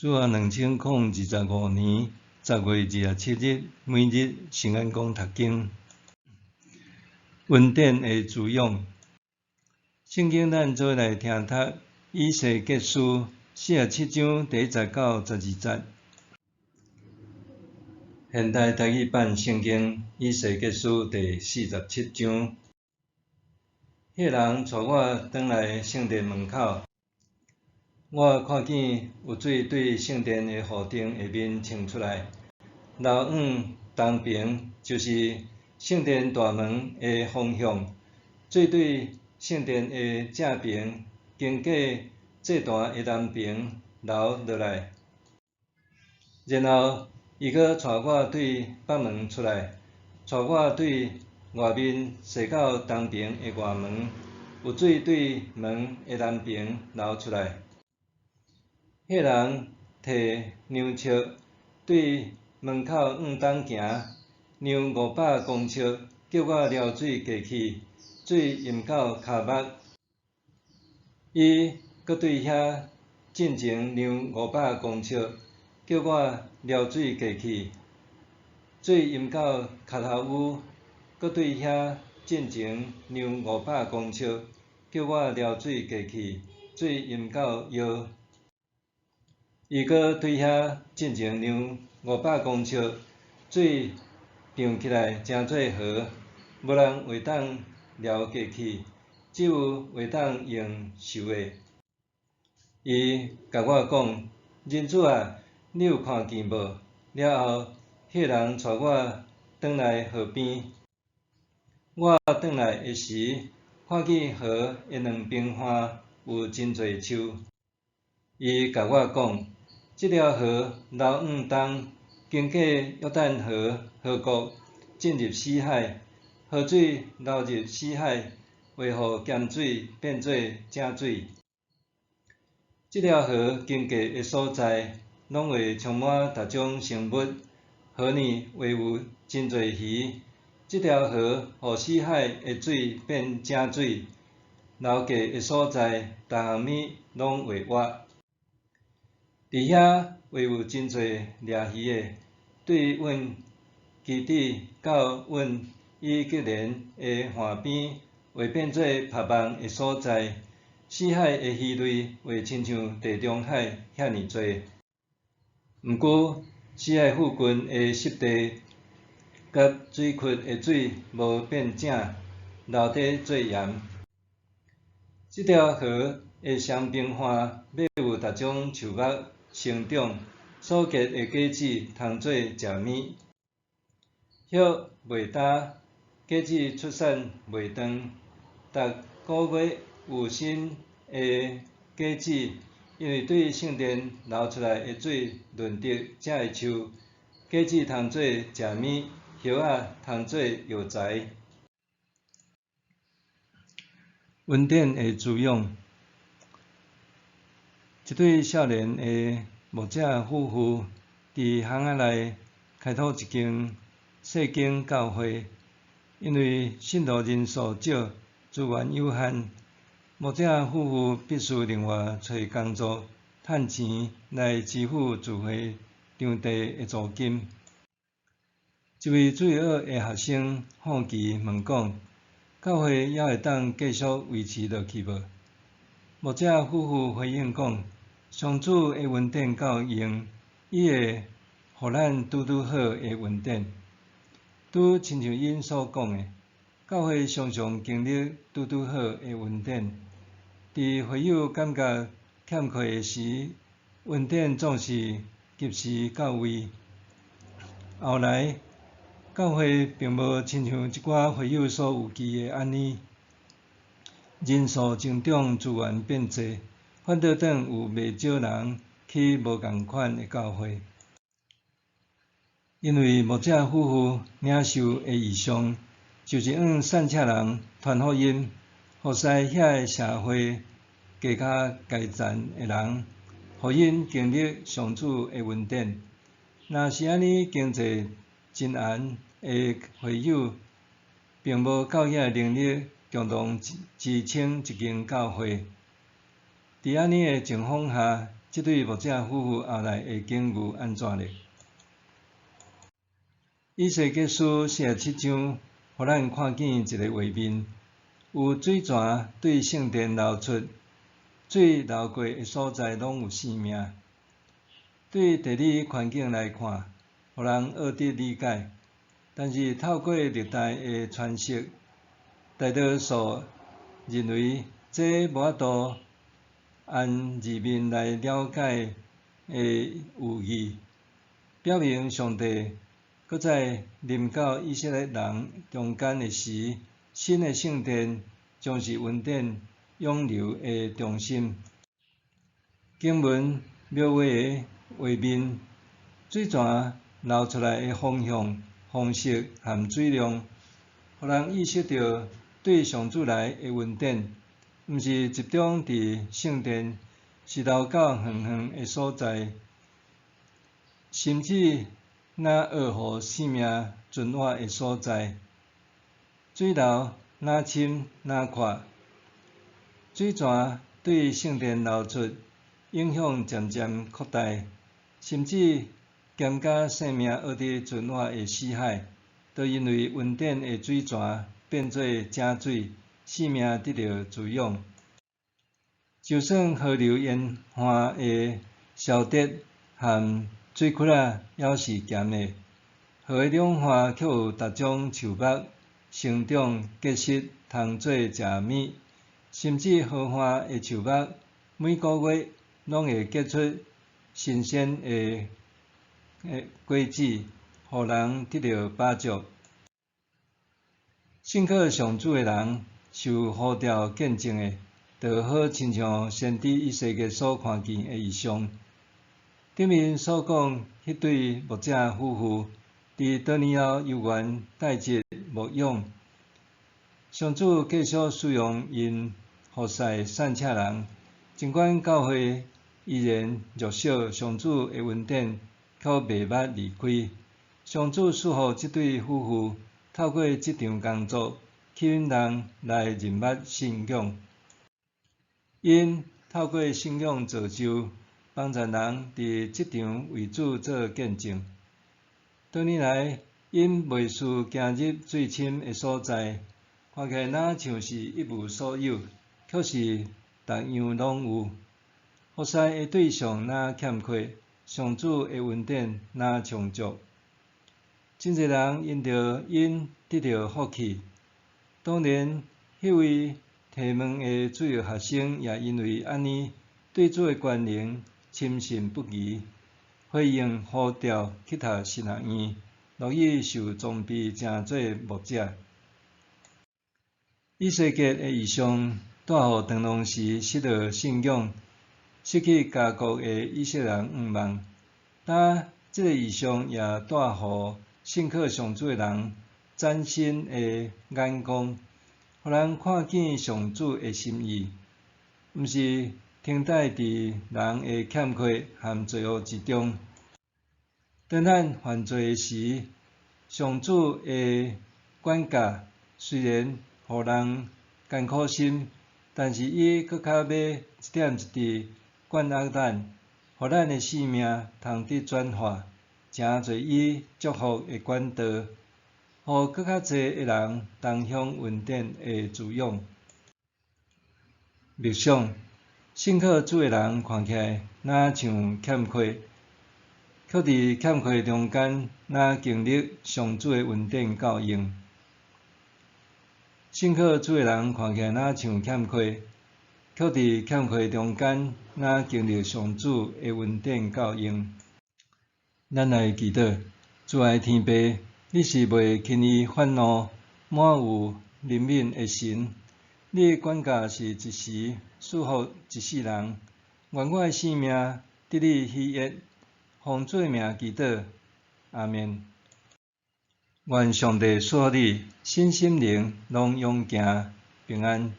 主後2025年10月27日，每日聖安講讀經。恩典的滋養。聖經咱做伙來聽讀以西結書47章第1節到12節。現代台語版聖經以西結書第四十七章。彼人帶我轉來聖殿門口。我看見有水對聖殿的雨頂下面衝出來，流往東爿，就是聖殿大門的方向。水對聖殿的正爿，經過祭壇的南爿流落來。然後伊閣帶我對北門出來，帶我對外面踅到東爿的外門，有水對門的南爿流出來。彼人提量尺對門口向東行，量500公尺，叫我撩水過去，水淹到跤目。伊閣對遐進前量五百公尺，叫我撩水過去，水淹到跤頭趺。閣對遐進前量五百公尺，叫我撩水過去，水淹到腰。伊閣對遐進前量五百公尺，水漲起來成做河，無人會當撩過去，只有會當用泅的。伊共我講：人子啊，你有看見無？了後，彼人帶我轉來河邊。我轉來的時，看見河的兩邊岸有真濟樹。伊共我講：這條河流往東，經過約旦河河谷，進入死海。河水流入死海，會予鹹水變做正水。這條河經過的所在，攏會充滿逐種生物。河裡會有真濟魚。這條河予死海的水變正水，流過的所在，逐項物攏會活。佇遐會有真濟掠魚的，對阮基底到阮以革連的岸邊，會變做曝網的所在。死海的魚類會親像地中海遐爾濟。毋過，死海附近的濕地佮水窟的水無變正，留佇做鹽。這條河的雙邊岸欲有逐種樹木生長，所結的果子通做食物。葉袂焦，果子出產袂斷，逐個月有新的果子，因為對聖殿流出來的水潤得這个樹，果子通做食物，葉仔通做藥材。恩典的滋養。一對少年的牧者夫婦佇巷仔內開拓一間細間教會，因為信徒人數少，資源有限，牧者夫婦必須另外揣工作趁錢來支付聚會場地的租金。一位主日學的學生好奇問講：教會猶會當繼續維持落去無？牧者夫婦回應講：上主的恩典夠用，伊會予咱拄拄好的恩典。拄親像𪜶所講的，教會常常經歷拄拄好的恩典。佇會友感覺欠缺的時，恩典總是及時到位。後來，教會並無親像一寡會友所預期的按呢，人數增長，資源變濟，反倒轉有袂少人去無仝款的教會。因為牧者夫婦領受的異象，就是向散赤人傳福音，服侍遐个社會低跤階層的人，予𪜶經歷上主的恩典。若是按呢，經濟真絚的會友，並無夠遐能力共同支撐一間教會。佇按呢的情況下，這對牧者夫婦後來的境遇按怎咧？以西結書47章，予咱看見一个畫面，有水泉對聖殿流出，水流過的所在攏有生命。對地理環境來看，予人學得理解。但是透過歷代的傳說，大多數認為這無法度按字面來了解的有義，表明上帝閣再臨到以色列人中間的時，新的聖殿將是恩典湧流的中心。經文描畫的畫面，水泉流出來的方向、方式和水量，予人意識到對上主來的恩典，毋是集中佇聖殿，是流到遠遠的所在，甚至若學予生命存活的所在。水流若深若闊，水泉對聖殿流出，影響漸漸擴大，甚至兼佮生命學佇存活的死海，都因為恩典的水泉變做井水，生命得著滋養。就算河流沿岸的沼澤和水窟仔猶是鹹的，河的兩岸卻有逐種樹木生長結實，通做食物。甚至河岸的樹木每個月攏會結出新鮮的果子，予人得著飽足。信靠上主的人受呼召見證的，就好親像先知以西結所看見的異象。頂面所講，彼對牧者夫婦佇多年後猶原帶職牧養，上主繼續使用𪜶服侍散赤人，儘管教會依然弱小，上主的恩典卻袂捌離開。上主賜予這對夫婦透過這場工作，吸引人來認捌信仰。𪜶透過信仰造就，幫助人佇職場為主做見證。多年來，𪜶袂輸行入水深的所在，看起來若像是一無所有，卻是逐樣攏有。服侍的對象若欠缺，上主的恩典若充足。真濟人因著𪜶得著福氣。當然，彼位提問的主日學生也因為按呢，對主的權能深信不疑，回應呼召去讀神學院，樂意受裝備成做牧者。以西結的異象帶予當當時失落信仰、失去家國的以色列人向望，但這个異象也帶予信靠上主的人嶄新的眼光，予人看見上主的心意，毋是停滞佇人的欠缺和罪惡之中。當咱犯罪時，上主的管教雖然予人艱苦心，但是伊閣較欲一點一滴管壓咱，予咱的生命通得轉化，成做伊祝福的管道，予閣較濟的人同享恩典的滋養。默想，信靠主的人看起來若像欠缺，卻佇欠缺中間，若經歷上主的恩典夠用。信靠主的人看起來若像欠缺，卻佇欠缺中間，若經歷上主的恩典夠用。咱來祈禱，主愛天父，你是袂輕易發怒、滿有憐憫的神。你的管教是一時賜福一世人。願我的生命得你喜悅，奉主的名祈禱，阿們。願上帝賜福你，身心靈攏勇健平安。